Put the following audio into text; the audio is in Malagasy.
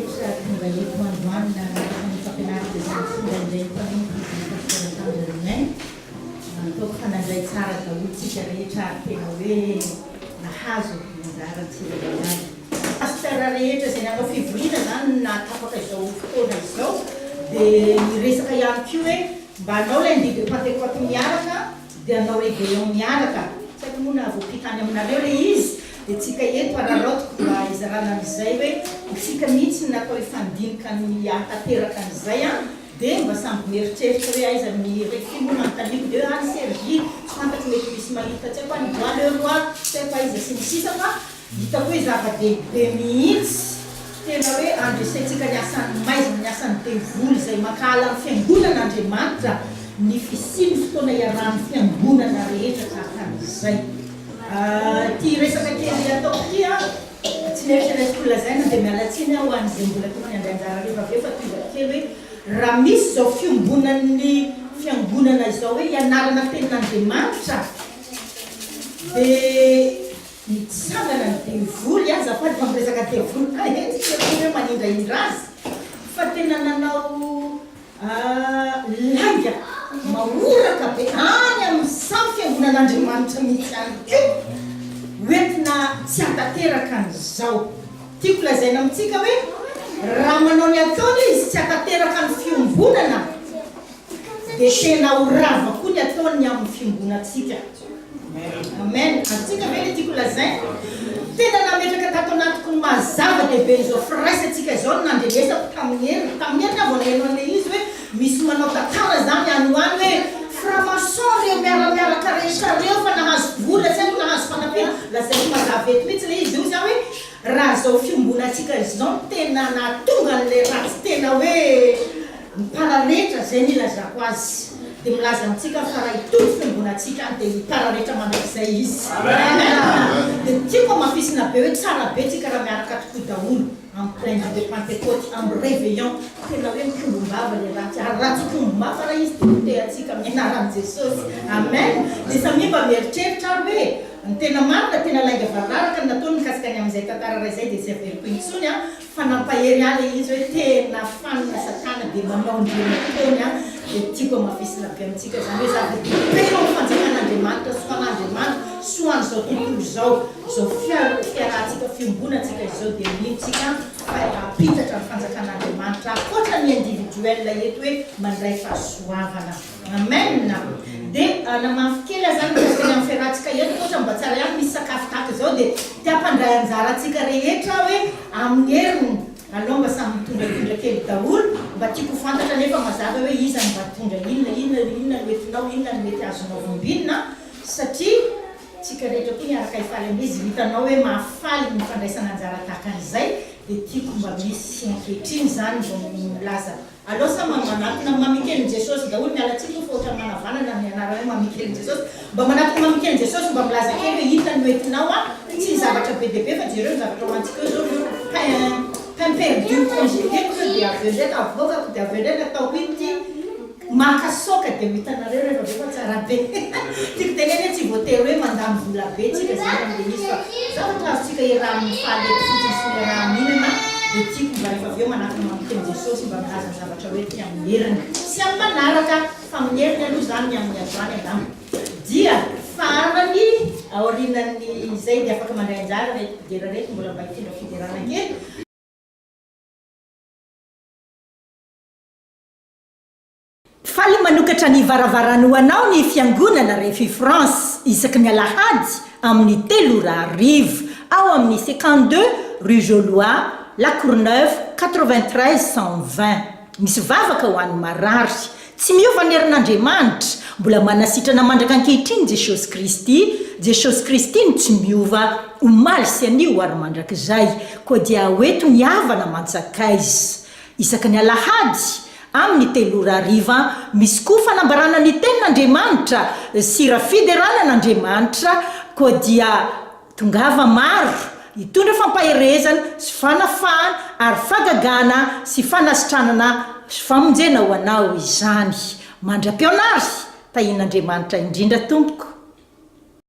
rehetra tonga eto androany nanaraka ny fampianarana izay nitondra indray ny mpanompo izay Pasteur Tanja Romain. Ataoko fa nandray tsara daholo tsika rehetra ary tena hoe nahazo ny anjara tsirairay avy. Pasteur rehetra izay nanao fivoriana izany nahatapaka izao fotoana izao dia niresaka ihany koa hoe mba hanao lundi de Pentecote miaraka dia hanao réveillon miaraka, tsy haiko moa na voampita any aminareo ilay izy, dia tsika eto araraotiko mba hizarana an'izay hoe itsika mihitsy no natao hifandinika ny hahatanteraka an'izay an, dia mba samby mieritreritra hoe aiza ny refi moa nanontaniako dia hoe any Cergy, tsy fantatro mety misy mahita tsy haiko any Bois le Roi, tsy haiko aiza sy ny sisa fa Hitako hoe zava-dehibe mihitsy tena hoe andresentsika ny asan'ny maizina, ny asan'ny devoly izay mankahala ny fiangonana Andriamanitra, ny fisian'ny fotoana iarahan'ny fiangonana rehetra tahaka an'izay. Ity resaka kely ataoko ity an, tsy neritreretiko ho lazaina dia miala tsiny aho ho an'izay mbola tokony handray anjara rehefa avy eo fa tohizako kely hoe raha misy izao fiombonan'ny fiangonana izao hoe ianarana tenin'Andriamanitra dia Mitsangana ny devoly, azafady fa miresaka devoly koa eto, tsy haiko hoe manindrahindra azy, fa tena nanao lainga mahoraka be any amin'ny samy fiangonan'Andriamanitra mihitsy ihany koa hoentina tsy hahatanteraka an'izao. Tiako lazaina amintsika hoe raha manao ny ataony izy tsy hahatanteraka ny fiombonana dia tena ho rava koa ny ataony ny amin'ny fiombonantsika. Amen. Azontsika ve ilay tiako lazaina? Tena nametraka tato anatiko ny maha zava-dehibe an'izao firaisantsika izao ny nandrenesako tamin'ny heriny. Tamin'ny heriny aho vao naheno an'ilay izy hoe misy manao tantara izany any ho any hoe franc-maçon ireo miara-miaraka rehetra ireo fa nahazo vola tsy haiko nahazo fanampiana. Lazaiko mazava eto mihitsy ilay izy. Hoy izaho hoe raha izao fiombonantsika izao no tena nahatonga an'ilay ratsy tena hoe Mipararetra, izay no ilazako azy. Dia milaza amintsika fa raha hitombo fiangonantsika any dia hipararetra mandrakizay izy. Amen. Dia tiako hamafisina be hoe tsara be tsika raha miaraka tokoa daholo amin'ny plein jour de Pentecote, amin'ny réveillon. Tena hoe mikombom-bava ilay ratsy. Ary raha tsy hikombom-bava raha izy dia hotehantsika amin'ny anaran'i Jesosy. Amen. Dia samia mba mieritreritra ary hoe ny tena marina, tena lainga variraraka ny nataony mikasika ny amin'izay tantara iray izay dia tsy averiko intsony an. Fa nampahery ahy ilay izy hoe tena fanina satana dia manao ny nataony an, dia tiako hamafisina be amintsika izany hoe zava-dehibe eo amin'ny fanjakan'Andriamanitra sy ho an'Andriamanitra sy ho an'izao tontolo izao, izao fiarahantsika fiombonantsika izao dia mino tsika fa hampitatra ny fanjakan'Andriamanitra ankoatra ny individuel eto hoe mandray fahasoavana. Amen! Dia hanamafy kely aho zany mikasika ny amin'ny fiarahantsika eto, ohatra mba tsara ihany misy sakafo tahaka izao dia te hampandray anjara antsika rehetra aho hoe amin'ny heriny alao mba samy mitondratondra kely daholo, mba tiako ho fantatra nefa mazava hoe iza no mba mitondra inona, inona inona no entinao, inona no mety azonao vimbinina satria tsika rehetra koa miaraka hifaly amin'izy, hitanao hoe mahafaly ny fandraisana anjara tahaka an'izay dia tiako mba misy ankehitriny izany vao milaza Aleo samy manatona ny mamikelin'i Jesosy daholo, miala tsiny moa fa ohatran'ny manavanana ny anarana hoe mamikelin'i Jesosy, mba manatona mamikelin'i Jesosy mba milaza kely hoe inona no entinao an, tsy ny zavatra be dia be fa jereo ny zavatra hoantsika eo zao ireo pain pain perdu congelé ko ireo dia avy eo indray avoakako dia avy eo indray nataoko iny ity Maka saoka dia ho hitanareo rehefa avy eo fa tsara be. Tiako tenena hoe tsy voatery hoe mandany vola be tsika izany amin'ilay izy fa zavatra azontsika iaraha-mifaly eto fotsiny sy miaraha-mihinana dia tiako mba rehefa avy eo manatona mampiteny Jesosy mba milaza ny zavatra hoe ty amin'ny heriny sy amin'ny manaraka fa amin'ny heriny aloha izany ny amin'ny androany angamba dia farany aorianan'ny izay dia afaka mandray anjara ireto mpidera ireto mbola mba hitondra fiderana kely. Faly manokatra ny varavarany ho anao ny Fiangonana Refi France isaky ny alahady amin'ny 3 ora hariva ao amin'ny 52 rue Jolois, La Courneuve 93 120. Misy vavaka ho an'ny marary. Tsy miova ny herin'Andriamanitra. Mbola manasitrana mandraka ankehitriny Jesosy Kristy. Jesosy Kristy no tsy miova omaly sy anio ary mandrakizay. Koa dia ho eto ny havana aman-tsakaiza. Isaky ny alahady, amin'ny 3 ora hariva, misy koa fanambarana ny Tenin'Andriamanitra sy hira fiderana an'Andriamanitra, koa dia tongava maro hitondra fampaherezana sy fanafahana ary fahagagana sy fanasitranana sy famonjena ho anao izany. Mandra-pihaona ary, tahian'Andriamanitra indrindra tompoko.